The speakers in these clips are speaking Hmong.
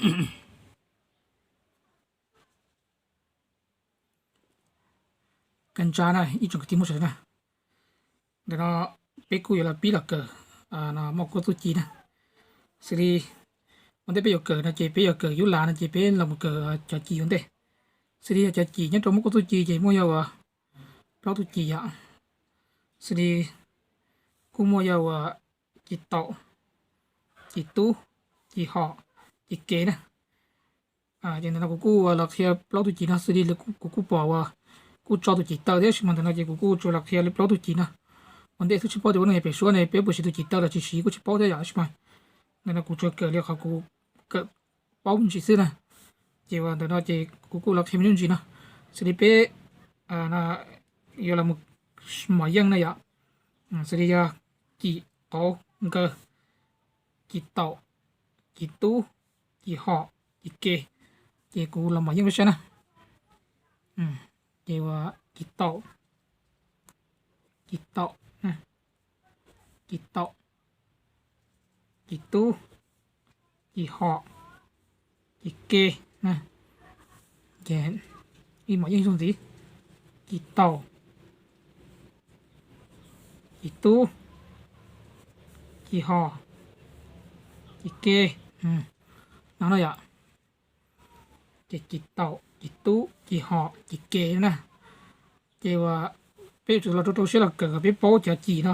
Kab ntsa na ib tsoom kwv tij Hmoob sawv daws na, ntawm no peb kuj yuav los pib los kawm muaj kuab txuj ci na. Xws li ua ntej peb yuav kawm no ces peb yuav kawm yub lav no ces peb los mus kawm cov cim ua ntej. Xws li yog cov cim nyob rau muaj kuab txuj ci ces muaj yog uas plaub tug cim yom. Xws li kuj muaj yog uas cim taum, cim tub, cim hom, cim ke na. Ces ntawm no kuv kuj los qhia plaub tug cim no xws li kuv kuj pom uas kuj tso tus cim taw thiab, tab sis mas ntawm no ces kuv kuj tsuas los qhia li plaub tug cim no. Ua ntej twb tsis paub tias ua neej pem suab ne peb puas siv tus cim taw los tsis siv kuj tsis paub thiab yom, tab sis mas ntawm no kuv tsuas kawm li qhov kuv kawm paub me ntsis xwb na. Ces uas ntawm no ces kuv kuj los qhia me ntsis no, xws li peb yuav los mos yeej na yom, xws li yog cim qauv nkaws, cim taum, cim tub, cim hom, cim ke, ces kuv los mos yeej peb saib na. Ces uas cim taum, cim taum, cim taum, cim tub, cim hom, cim ke na. Ces ib mos yeej ib zaug ntxiv, cim taum, cim tub, cim hom, cim ke, no na yom. Ces cim taum, cim tub, cim hom, cim ke na. Ces uas peb yuav tsum los rau rau siab los kawm kom peb paub cov cim no.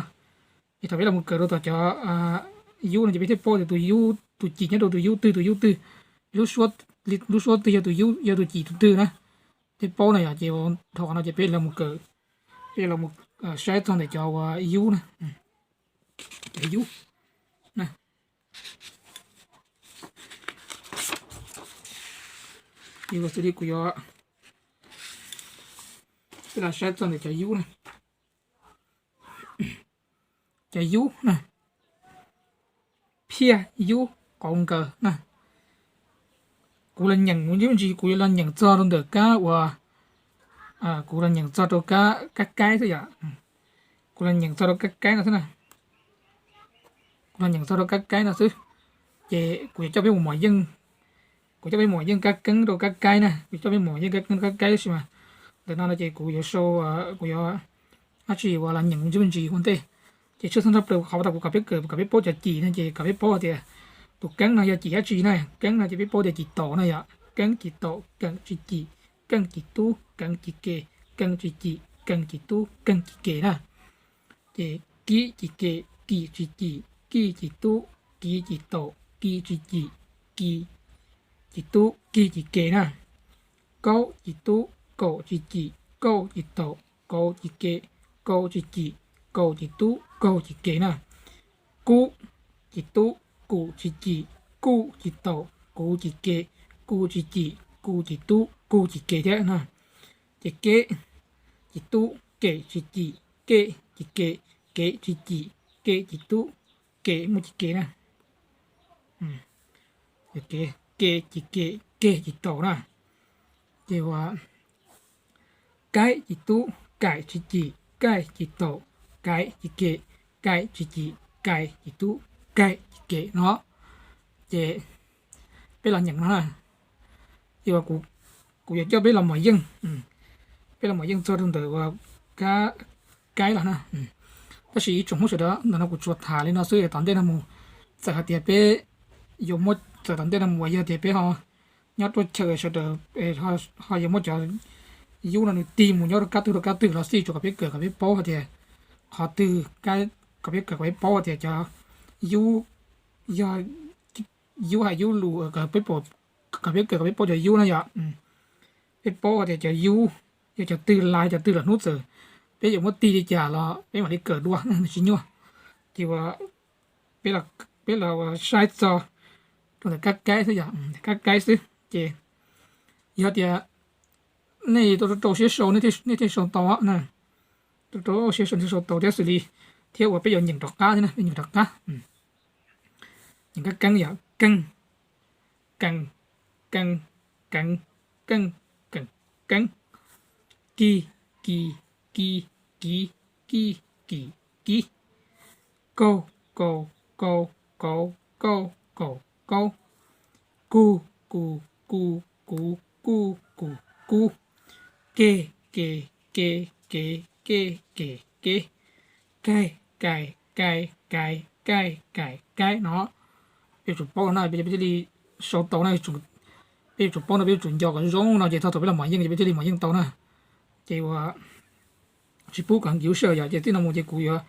Ces thaum peb los mus kawm rau tom cov yub no ces peb thiaj paub tias tus yub, tus cim nyob rau tus yub twg tus yub twg, lub suab twg yog tus yub, yog tus cim tus twg na. Thiaj paub no yom. Ces dhau qhov no ces peb los mus kawm, peb los mus saib txog ntawm cov uas yub na, cov yub na. Ces uas xws li kuv yuav, peb los saib txog ntawm cov yub na. Cov yub na, phiaj, yub, qauv, nkaws na. Kuv los nyeem ib ntsis, kuv yuav los nyeem txog rau ntawm kab uas, kuv los nyeem txog rau kab, kab kaib xwb yom. Kuv los nyeem txog rau kab kaib no xwb na. Kuv los nyeem txog rau kab kaib no xwb. Ces kuv yuav coj peb mus mos yeej, kuv coj peb mos yeej kab keeb rau kab kaib na, kuv coj peb mos yeej kab keeb rau kab kaib tab sis mas ntawm no no ces kuv yuav sau, kuv yuav dab tsi uas los nyeem ntsis ntsis ua ntej. Ces tshwj xeeb tshaj plaws qhov uas tau kuv kom peb kawm kom peb paub cov cim no ces kom peb paub tias tus keeb no yog cim dab tsi na. Keeb no ces peb paub tias cim taum na yom, keeb cim taum, keem tsis cim, keej cim tub, keev cim ke, keev tsis cim, keev cim tub, keev cim ke na. Ces kib cim ke, kim tsis cim, kij cim tub, kiv cim taum, kiv tsis cim, kiv cim tub, kig cim ke na. Kaub cim tub, kaum tsis cim, kauj cim taum, kauv cim ke, kaum tsis cim, kaum cim tub, kaug cim ke na. Kub cim tub, kum tsis cim, kuj cim taum, kuv cim ke, kuj tsis cim, kuj cim tub, kuj cim ke thiab na. Ces keb cim tub, kem tsis cim, kej cim ke, kev tsis cim, kej cim tub, ke muaj cim ke na. Ke cim ke, keg cim taum na. Ces uas kaib cim tub, kaim tsis cim, kaij cim taum, kaiv cim ke, kaim tsis cim, kais cim tub, kaim cim ke no. Ces peb los nyeem no na. Ces uas kuv yuav coj peb los mos yeej, peb los mos yeej txog rau ntawm uas kab kaib los na. Tab sis ib tsoom Hmoob sawv daws, ntawm no kuv tsuas tham li no xwb, tom ntej no mus txawm hais tias peb yuav muab, txawm tom ntej no mus uas yog tias peb ho nyob ruaj chaw sawv daws ho yuav muab cov yub no nws tig mus nyob rau kab twg rau kab twg los xij, tsuas kom peb kawm kom peb paub hais tias qhov twg, kom peb kawm kom peb paub hais tias cov yub, yog yub hais yub lus, kom peb kawm kom peb paub cov yub na yom. Peb paub hais tias cov yub yog cov twg, lawv cov twg los hnub txawm peb yuav muab tig li cas los peb mam li kawm dua, nws tsis nyuaj. Ces uas peb los saib txog rau ntawm kab kaib xwb yom, kab kaib xwb. Ces yog tias nej rau rau siab sau nej thiaj sau tau na, rau rau siab sau nej thiaj sau tau thiab xws li, thiab uas peb yuav nyeem rov qab thiab na, peb nyeem rov qab. Nyeem kab keeb yom, keej, kees, kees, keev, keej, keem, keeb, kig, kis, kis, kis, kij, kim, kij, kaug, kaus, kaus, kauv, kauj, kaum, kaub, kug, ku, ku, kuv, kuj, kus, kub, keg, kes, ke, kev, kej, kes, keb, kaig, kais, kais, kaig, kaim, kaib no. Peb yuav tsum paub no na, peb thiaj li sau tau na. Peb yuav tsum paub no, peb yuav tsum nco kom zoo no ces thaum peb los mom yeej ces peb thiaj li mom yeej tau na. Ces ua tsis pub kom nkis lub sij hawm yom, ces txij no mus ces kuv yuav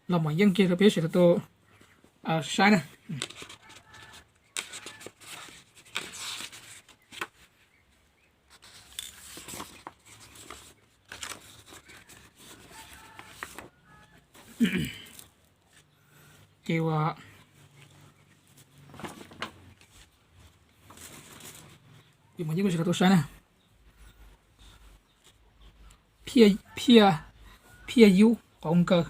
los mom yeej kiag rau peb sawv daws tau saib na. Ces ua, ces mom yeej sawv daws tau saib na. Phiaj, phiaj, phiaj yub qauv nkaws.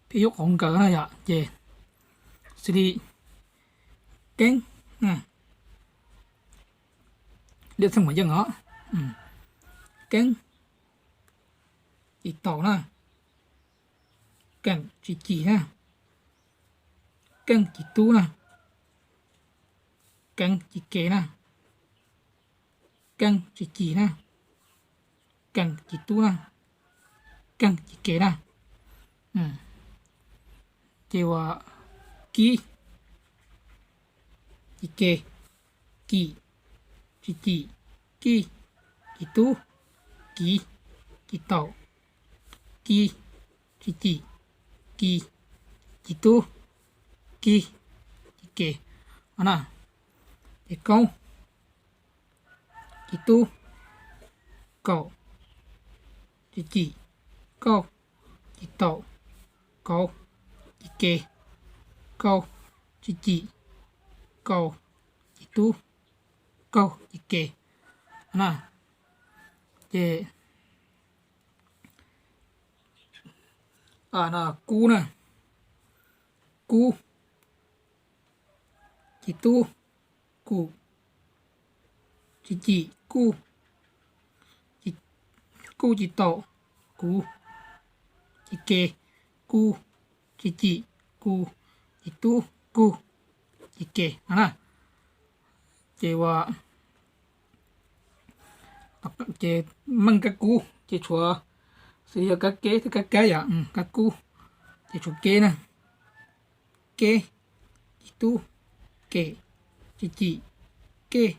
Phiaj yub qauv nkaws na yom, ces xws li keeb, liab txheej mom yeej os, keeb, tsis taum na, keem tsis cim na, keej tsis tub na, keev tsis ke na, keej tsis cim na, keej tsis tub na, keej tsis ke na. Ces ua kib, tsis ke, kim, tsis cim, kij, tsis tub, kiv, tsis taum, kis, tsis cim, kis, tsis tub, kig, tsis ke na. Ces kaub, tsis tub, kaum, tsis cim, kauj, tsis taum, kauv, tsis ke, kauj, tsis cim, kauv, tsis tub, kauj, tsis ke na. Ces kub na, kub, tsis tub, kum, tsis cim, kuj, kuj tsis taum, kuv, tsis ke, kuj, tsis cim, kuv, tsis tub, kuj, tsis ke no na. Ces ua, ces meej kab kub ces tshuav, xws li yog kab keb thiab kab kaib yom, kab kub ces tshuav keb na, keb, tsis tub, kem, tsis cim, kej,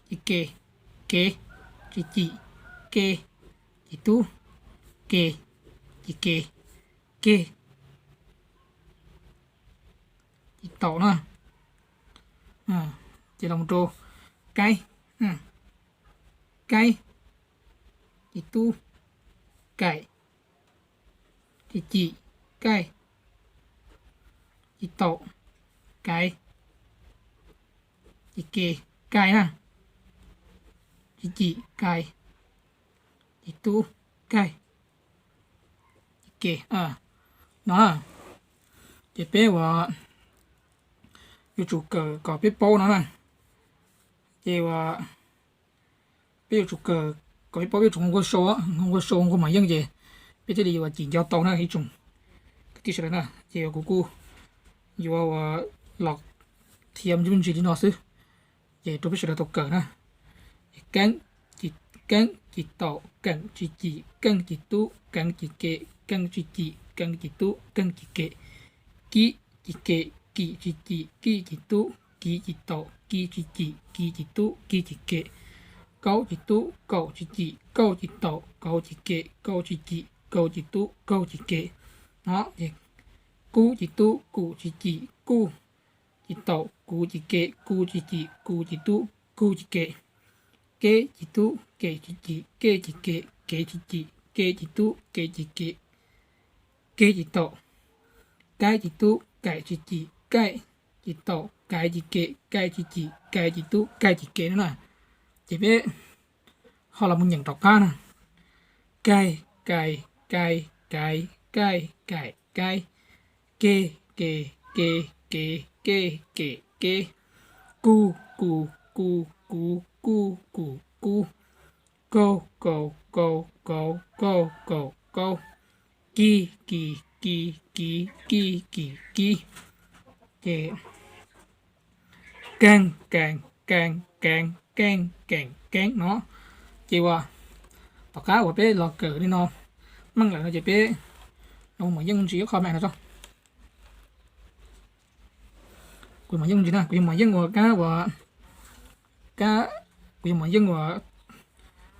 tsis ke, kev, tsis cim, ke, tsis tub, ke, tsis ke, keg, tsis taum na. Ces los rau kaib, kaib, tsis tub, kaim, tsis cim, kaij, tsis taum, kaiv, tsis ke, kaij na, tsis cim, kaiv, tsis tub, kaij, tsis ke no. Ces peb ua yuav tsum kawm kom peb paub no na. Ces ua peb yuav tsum kawm kom peb paub, peb yuav tsum nqua sau, nqua sau nqua mom yeej ces peb thiaj li yuav cim nco tau na ib tsoom kwv tij sawv daws na. Ces kuv kuj yuav ua los qhia me ntsis li no xwb, ces rau peb sawv daws tau kawm na. Keeb, keeb tsis taum, keem tsis cim, keej tsis tub, keev tsis ke, keej tsis cim, keej tsis tub, keej tsis ke. Kib tsis ke, kim tsis cim, kij tsis tub, kiv tsis taum, kiv tsis cim, kiv tsis tub, kiv tsis ke. Kaub tsis tub, kaum tsis cim, kauj tsis taum, kauv tsis ke, kauj tsis cim, kauj tsis tub, kauj tsis ke. No, kub tsis tub, kum tsis cim, kuj tsis taum, kuv tsis ke, kuv tsis cim, kuv tsis tub, kuv tsis ke. Keb tsis tub, kem tsis cim, kej tsis ke, kev tsis cim, ke tsis tub, ke tsis ke, ke tsis taum. Kaib tsis tub, kaim tsis cim, kaij tsis taum, kaiv tsis ke, kaij tsis cim, kaij tsis tub, kaij tsis ke no na. Ces peb ho los mus nyeem rov qab na. Kaig, kais, kaig, kaiv, kaij, kaim, kaib. Ke, ke, ke, ke, ke, ke, ke. Ku, ku, ku, ku, ku, ku, kub. Kau, kau, kau, kau, kau, kau, kaub. Ki, ki, ki, ki, ki, ki, kib. Ces keej, kees, kees, kees, keej, kees, keeb no. Ces uas tom qab uas peb los kawm li no meej lawm no ces peb los mus yeej ntsis ib qho me no tso. Kuv mus yeej ntsis na, kuv yuav mus yeej uas kab uas, kab, kuv yuav mus yeej uas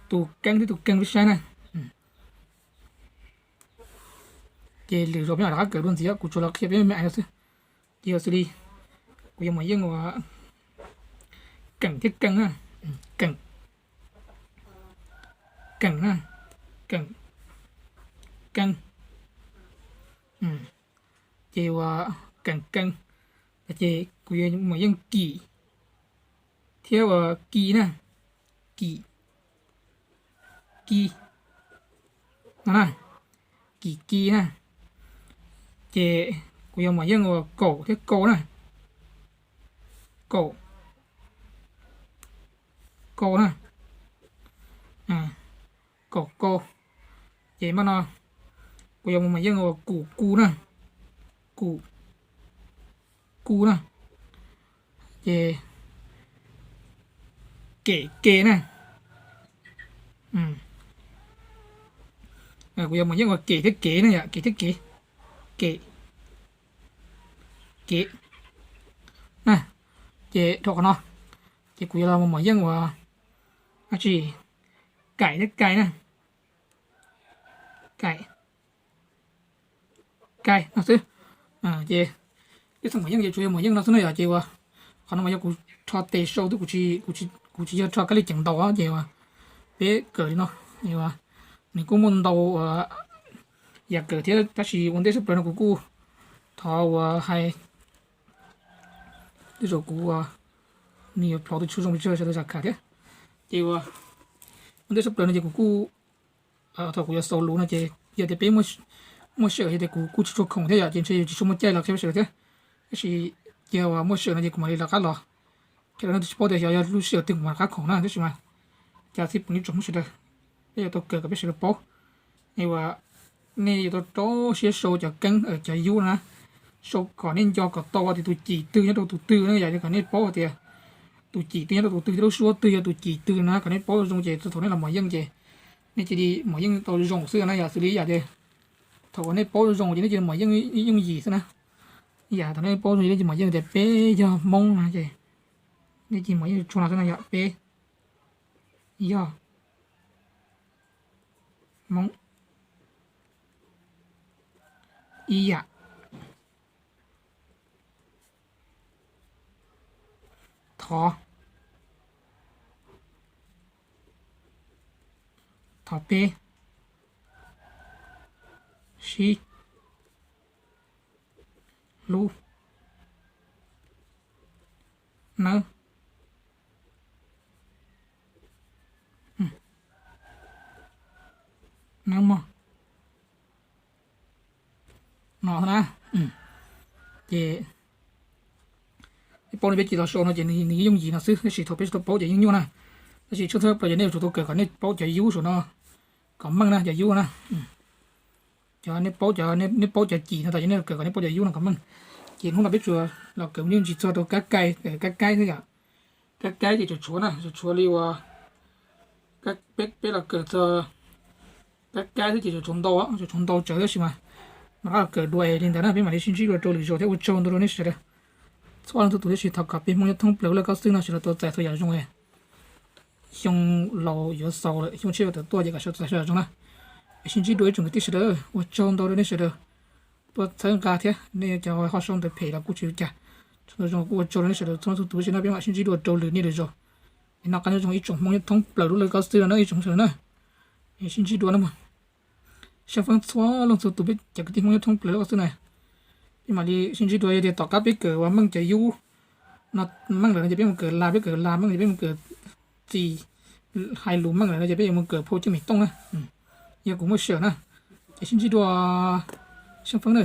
tus keeb thiab tus keej peb saib na. Ces lwm zaus peb mam rov qab kawm dua ntxiv, kuv tsuas los qhia peb me me no xwb. Ces yog xws li kuv yuav mus yeej uas keem thiab keej na. Keem, keem na, keem, keej. Ces uas keem keej, ces kuv yuav mus yeej kim thiab uas ki na, kim, ki no na, kim ki na. Ces kuv yuav mus yeej uas kaum thiab kau na, kaum, kau na, kaum kau. Ces mas no kuv yuav mus yeej uas kum ku na, kum, ku na. Ces kem ke na, kuv yuav mus yeej uas kem thiab kev na yom, kem thiab kev, kem, kev na. Ces dhau qhov no ces kuv yuav los mus yeej uas dab tsi, kaim thiab kai na, kaim, kai no xwb. Ces peb txoj mus yeej ces tsuas yog mus yeej no xwb no yom. Ces uas qhov no mas yog kuv rho tes sau xwb, kuv tsis yog rho kab li ceev ntaus ces uas peb kawm li no. Nws kuj muaj ntau yam kawm thiab tab sis ua ntej tshaj plaws no kuv kuj thov uas hais tej zaum kuv nws yuav plhov tus tshua zoo pes tsawg sawv daws zam kham thiab. Ces uas ua ntej tshaj plaws no ces kuv kuj, thaum kuv yuav xaus lus no ces yog tias peb muaj sij hawm yog tias kuv kuj tsis tshua khoom thiab yom ces ntshe yuav tsis tshua muaj caij los qhia peb sawv daws thiab. Tab sis cia uas muaj sij hawm no ces kuv mam li rov qab los qhia rau nej tsis paub tias xyov yog lub sij hawm twg kuv mam rov qab khoom na tab sis mas cas txhij pum ib tsoom Hmoob sawv daws, peb yuav tau kawm kom peb sawv daws paub. Es uas nej yuav tau rau siab sau cov keeb cov yub na, sau kom nej nco kom tau tias tus cim twg nyob rau tus twg na yom, kom nej paub tias tus cim twg nyob rau tus twg thiab lub suab twg yog tus cim twg na, kom nej paub zoo ces thaum nej los mus yeej ces nej cia li mus yeej tau zoo xwb na yom. Xws li yam tias thaum uas nej paub zoo ces nej cia li mus yeej yooj yim xwb na. Yam thaum nej paub zoo ces nej cia li mus yeej tias peb yog Hmoob na ces nej cia li mus yeej tsuag no xwb na yom, peb yog Hmoob ib yam. Thov, thov peb sib hlub nawb. Nawb mog. No na. Ces peb paub no peb cia li los sau no ces nws yooj yim no xwb tab sis thaum peb tsis tau paub ces yeej nyuaj na. Tab sis tshwj xeeb plaws ces nej yuav tsum tau kawm kom nej paub cov yub saum no kom meej na, cov yub na. Cov nej paub cov, nej paub cov cim no tas ces nej kawm kom nej paub cov yub no kom meej. Ces hnub no peb tsuas los kawm yooj yim txog rau kab kai, kab kaib xwb yom. Kab kaib ces tsuas tshuav na, tsuas tshuav li uas peb los kawm txog kab kaib xwb ces tsuas tshuav ntau, tsuas tshuav ntau tsawv tab sis mas mam rov qab los kawm dua li ntawd na, peb mam li sib ntsib dua rau lwm zaus thiab ua tsaug ntau rau nej sawv daws. Txhua leej txhua tus tab sis thov kom peb Hmoob nyob thoob plaws lub laj koj xwb no sawv daws tau txais txhua yam zoo. Xyoo laus yuav xaus lawm, xyoo tshiab yuav tawm tuaj ces kom sawv daws txais txhua yam zoo na. Es sib ntsib dua ib tsoom kwv tij sawv daws, ua tsaug ntau rau nej sawv daws tuaj txhawb nqa thiab nej cov ho sau ntawv phem los kuj tsis ua cas. Txhua tus zoo kuj ua tsaug rau nej sawv daws txhua leej txhua tus tab sis no peb mam sib ntsib dua rau lwm niaj lwm zaus. Es noj qab nyob zoo ib tsoom Hmoob nyob thoob plaws lub laj koj xwb no na ib tsoom sawv daws na. Es sib ntsib dua na mog. Xeeb feeb txhua leej txhua tus peb cov kwv tij Hmoob nyob thoob plaws lub koj xwb na. Peb mam li sib ntsib dua yog tias tom qab peb kawm uas meej cov yub no meej lawm no ces peb mus kawm las, peb kawm las meej ces peb mus kawm txis hais lus meej lawm no ces peb yuav mus kawm phau cwj mem tooj na. Yog kuv muaj sij hawm na. Ces sib ntsib dua xeeb feeb na.